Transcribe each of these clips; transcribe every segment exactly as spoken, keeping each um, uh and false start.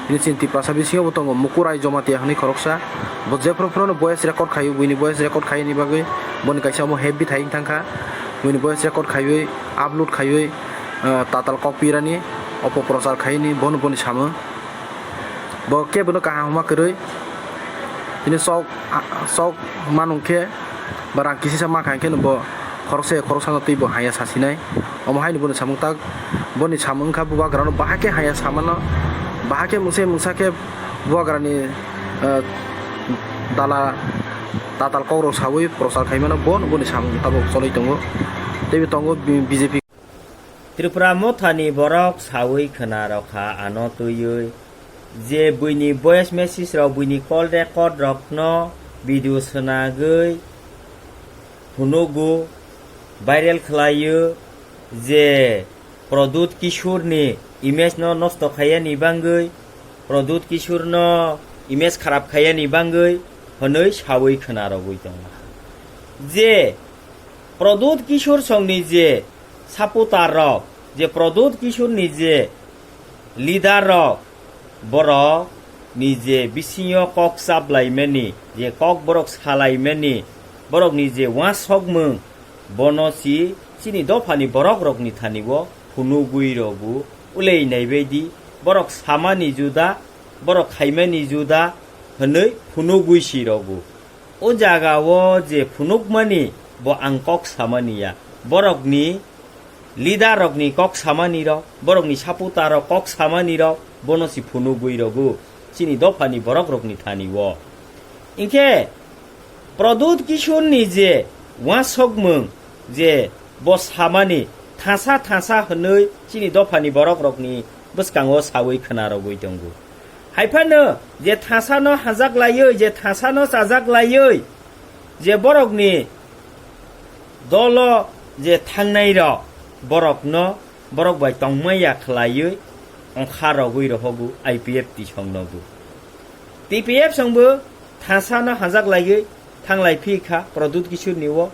Bini chini Tiprasa bisingo bo tongo Mukurai Jomatia hwnwi khoroksa. Bo jephru phruno voice record khaio, buini voice record khaini bagwi boni kaisa omo heavy thai wng thangkha. Buini voice record khaiwi upload khaiwi, ah, tatal kok pirani opoprochar khaini bono boni samung. Bo kebono kaham hwnma kwrwi. Bini sok, ah, sok manung khe ba rang kisisa ma kha hwnkhe no bo khoroksa ya khoroksano twi bo haya sasinai. Omo haino boni samung tak, boni samung wngkha bubagrano bahai khe haya samano, bahai khe mungsa mungsa khe bubagrani, eh, dala tatal kokrok sawi prochar khaimano bono boni samung tabuk cholwi tongo. Teibo tongo B J P. Tripura mothani borok sawi khwna rokha ano twiwi je buini voice message rok, buini call record rokno video swnagwi phunugo, viral khlaio je Pradyut Kishorni image no nosto khaiyani bangwi, Pradyut Kishorno image kharap khaiyani bangwi hwnwi sawi khwna rogwi tongo. Je Pradyut Kishor songni je supporter rok, je Pradyut Kishorni je leader rok, borok ni je bisingo kok chaplaimani, je kok borok salaimani, borok ni je uansokmung, bono si chini dophani borok rokni thani o phunugwi rogo, ulei naibaidi, borok samani juda, borok khaimani juda hwnwi phunugwi si rogo. O jaga o je phunukmani bo ang kok samani ya. Borokni leader rokni kok samani rok, borokni supporter rok kok samani rok, bono si phunugwi rogo chini dophani borok rokni thani o. Hinkhe Pradyut Kishorni je uansokmung je bo samani thasa thasa hwnwi chini dophani borok rokni bwskango sawi khwna rogwi tongo. Hai phano je thasano hajak laiwi, je thasano chajak laiwi, je borokni dolo je thangnai rok, borokno borok bai tongmaya khlaiwi ongkha rogwi rohogo I P F T songnogo. T P F songbo thasano hajak laiwi thanglai phi kha Pradyut Kishorni o,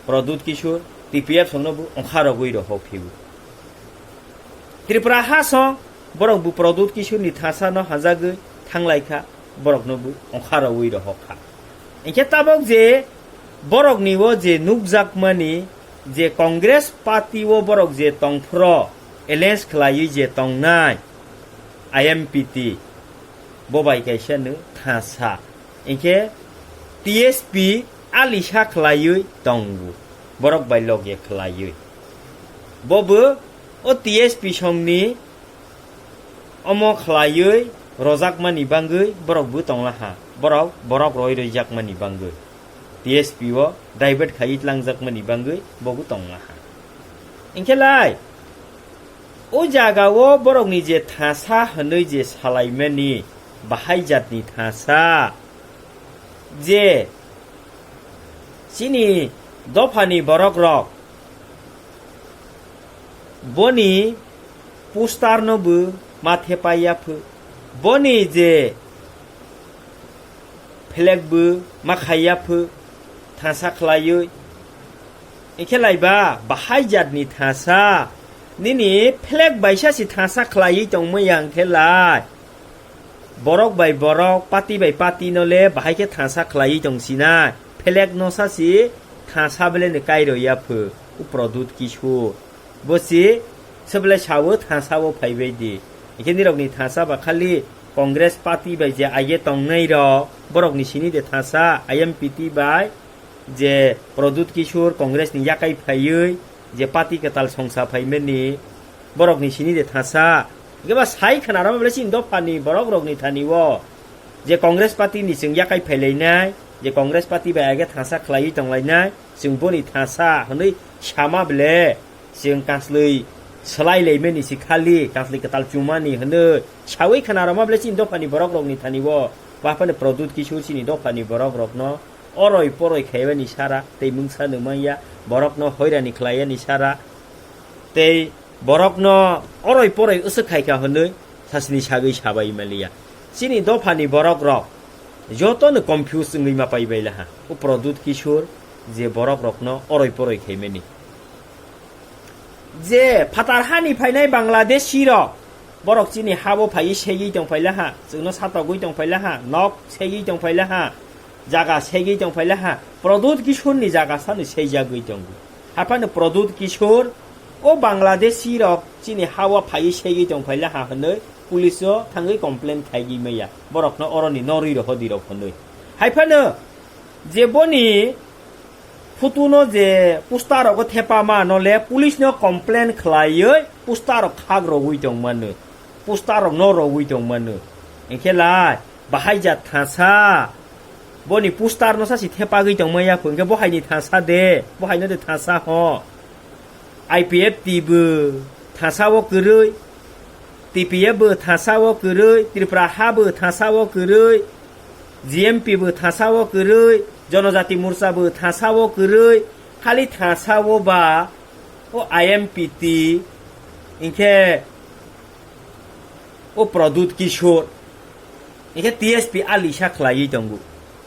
Pradyut Kishor T P F songnobo ongkha rogwi rohok phibo. Tripura ha song borok bo Pradyut Kishorni thasano hajagwi thanglai kha, borokno bo ongkha rogwi rohok kha. Hinkhe tabok je borokni o je nukjakmani je Congress party o borok je tongphro alliance khlaiwi je tongnai I M P T, bo bai kaisa no thasa. Hinkhe T S P alisa khlaiwi tongo, borok bai loge khlaiwi. Bobo o T S P songni omo khlaiwi rojakmani bangwi borok bo tonglaha. Borok, borok roi roijakmani bangwi. T S P o divert khaiwi tlangjakmani bangwi bobo tonglaha. Hinkhe lai, o jaga o borokni je thasa hwnwi je salaimani, bahai jatni thasa, je chini dophani borok rok boni poster no bo ma thepai ya phu, boni je flag bo ma khai ya phu, thasa khlaiwi. Hinkhe laiba bahai jatni thasa, nini flag baisa si thasa khlaiwi tongmaya hinkhe lai. Borok bai borok, party bai party no le bahai khe thasa khlaiwi tong sinai. Flag no sa si thasa bele ni kai rw ya phu, o Pradyut Kishor. Bo si sebele sawo thasa o phaibai di. Hinkhe nirokni thasa ba khali Congress party bai je aige tongnai rok, borokni sini de thasa I M P T bai je Pradyut Kishor Congress ni yakai phaiwi je party kwtal songsa phaimani, borokni sini de thasa. Hinkhe ba sai khna rw ma bele chini dophani borok rokni thani o je Congress party ni chwng yakai phailainai, je Congress party bai aige thasa khlaiwi tonglainai, chwng boni thasa hwnwi sama bele. Chwng kanslwi swlai laimani si khali, kanslwi kwtal chumani hwnwi sawi khna rwma bele chini dophani borok rokni thani o. Baphano Pradyut Kishor chini dophani borok rokno oroi poroi khaibani sara tei mungsa nungmanya, borokno hoirani khlaiyani sara tei borokno oroi poroi uswk khaikha hwnwi sasini sagwi sabai maliya. Chini dophani borok rok jotono confuse wngwi ma pai bailaha o Pradyut Kishor je borok rokno oroi poroi khaimani. Je phatar hani phainai Bangladeshi rok, Borok chini habo phaiwi segwi tongphaila ha, chwngno satogwi tongphaila ha, nok segwi tongphaila ha, jaga segwi tongphaila ha, Pradyut Kishorni jaga sano seijagwi tongo. Haphano Pradyut Kishor o Bangladeshi rok chini hao phaiwi segwi tongphaila ha hwnwi police o thangwi complain khaigwi maya. Borokno oroni norwi rohodi rok hwnwi. Haiphano je boni photo no je poster rogo thepa ma no le police no complain khlaiwi poster rok khak rogwi tongmano. Poster rok no rogwi tongmano. Hinkhe lai bahai jat thangsa. Boni poster no sasi thepagwi tongmaya kho, hinkhe bo haini thangsa de, bo haino de thangsa ho. I P F T bo thangsa o kwrwi, T P F bo thangsa o kwrwi, Tripura ha bo thangsa o kwrwi, G M P bo thangsa o kwrwi, Jonojati Morcha bo thangsa o kwrwi, khali thangsa o ba o I M P T, hinkhe o Pradyut Kishor, hinkhe T S P alisa khlaiwi tongo.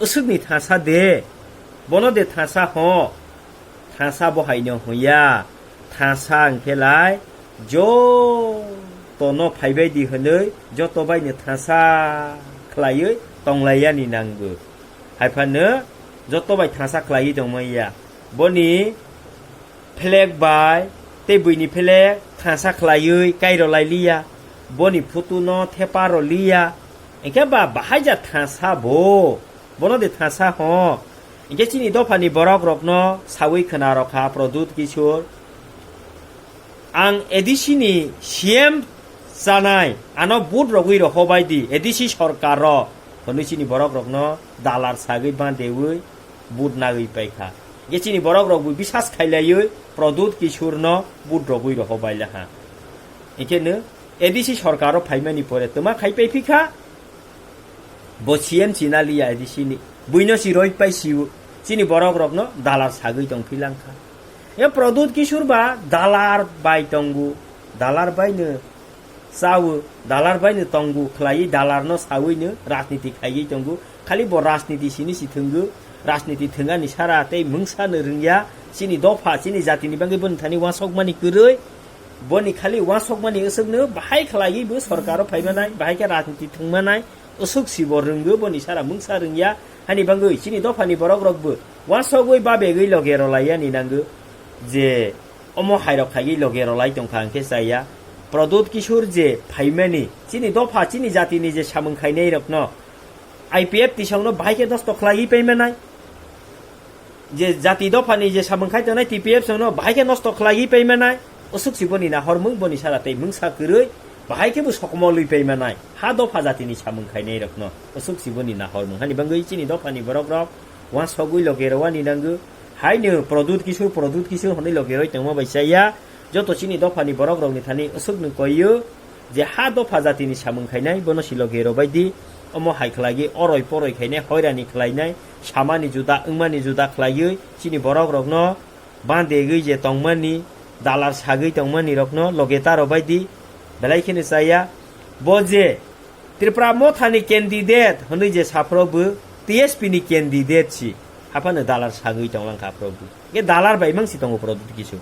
Aswkni thangsa de, bono de thangsa ho, thangsa bo haino hwnya, thangsa hinkhe lai jotono phaibai di hwnwi joto baino thangsa khlaiwi tonglaiyani nango. Haiphano joto bai thangsa khlaiwi tongmaya. Boni flag bai tei buini flag thangsa khlaiwi kairolai liya, boni photo no thepa rw liya, hinkhe ba bahai ja thangsa bo, bono de thangsa ho. Hinkhe chini dophani borok rokno sawi khwna rokha Pradyut Kishor, ang A D C ni C M chanai, ano vote rogwi rohobai di, A D C sorkar rok hwnwi chini borok rokno dalar sagwi bandewi vote nagwi paikha. Hinkhe chini borok rok bo bisas khailaiwi Pradyut Kishorno vote rogwi rohobaila ha. Hinkhe no A D C sorkaro phaimani pore twma khai paiphikha, bo C M china liya A D C ni. Buino si roi pai siu. Chini borok rokno dalar sagwi tong philangkha. E Pradyut Kishor ba dalar bai tongo. Dalar baino chawo, dalar baino tongo khlaiwi, dalarno sawino rajniti khaiwi tongo. Khali bo rajniti sini si thwngo, rajniti thwngani sara tei mungsa no rwngya. Chini dopha, chini jatini bagwi boni thani uansukmani kwrwi, boni khali uansukmani aswkno bahai khlaiwi bo sorkaro phaimanai, bahai khe rajniti thwngmanai, aswk si bo rwngwi boni sara mungsa rwngya. Hani bagwi chini dophani borok rok bo uansugwi babegwi loge rolaiyani nango je omo hairok khaigwi loge rolai tongkha, hwnkhe chaya. Pradyut Kishor je phaimani, chini dopha, chini jatini je samung khainai rokno, I P F T songno bahai khe nosto khlaiwi paimanai. Je jati dophani je samung khai tongnai T P F songno bahai khe nosto khlaiwi paimanai. Aswk si boni nahormung, boni sara tei mungsa kwrwi, bahai khe bo sokomolwi paimanai. Ha dopha jatini samung khainai rokno aswk si boni nahormung. Hani bagwi chini dophani borok rok uansugwi loge rowani nango. Haino Pradyut Kishor, Pradyut Kishor hwnwi loge roi tongma bai chaya. Joto chini dophani borok rokni thani aswkno koiyo je ha dopha jatini samung khainai bono si loge robai di. Omo hai khlaiwi oroi poroi khainai, hoirani khlainai, samani juda, wngmani juda khlaiwi chini borok rokno bandegwi je tongmani, dalar sagwi tongmani rokno loge ta robai di. Belai kheno chaya. Bo je Tripura Mothani candidate hwnwi je saphro bo T S P ni candidate si, haphano dalar sagwi tonglang kha phro bo. Ge dalar bai mang si tongo Pradyut Kishor.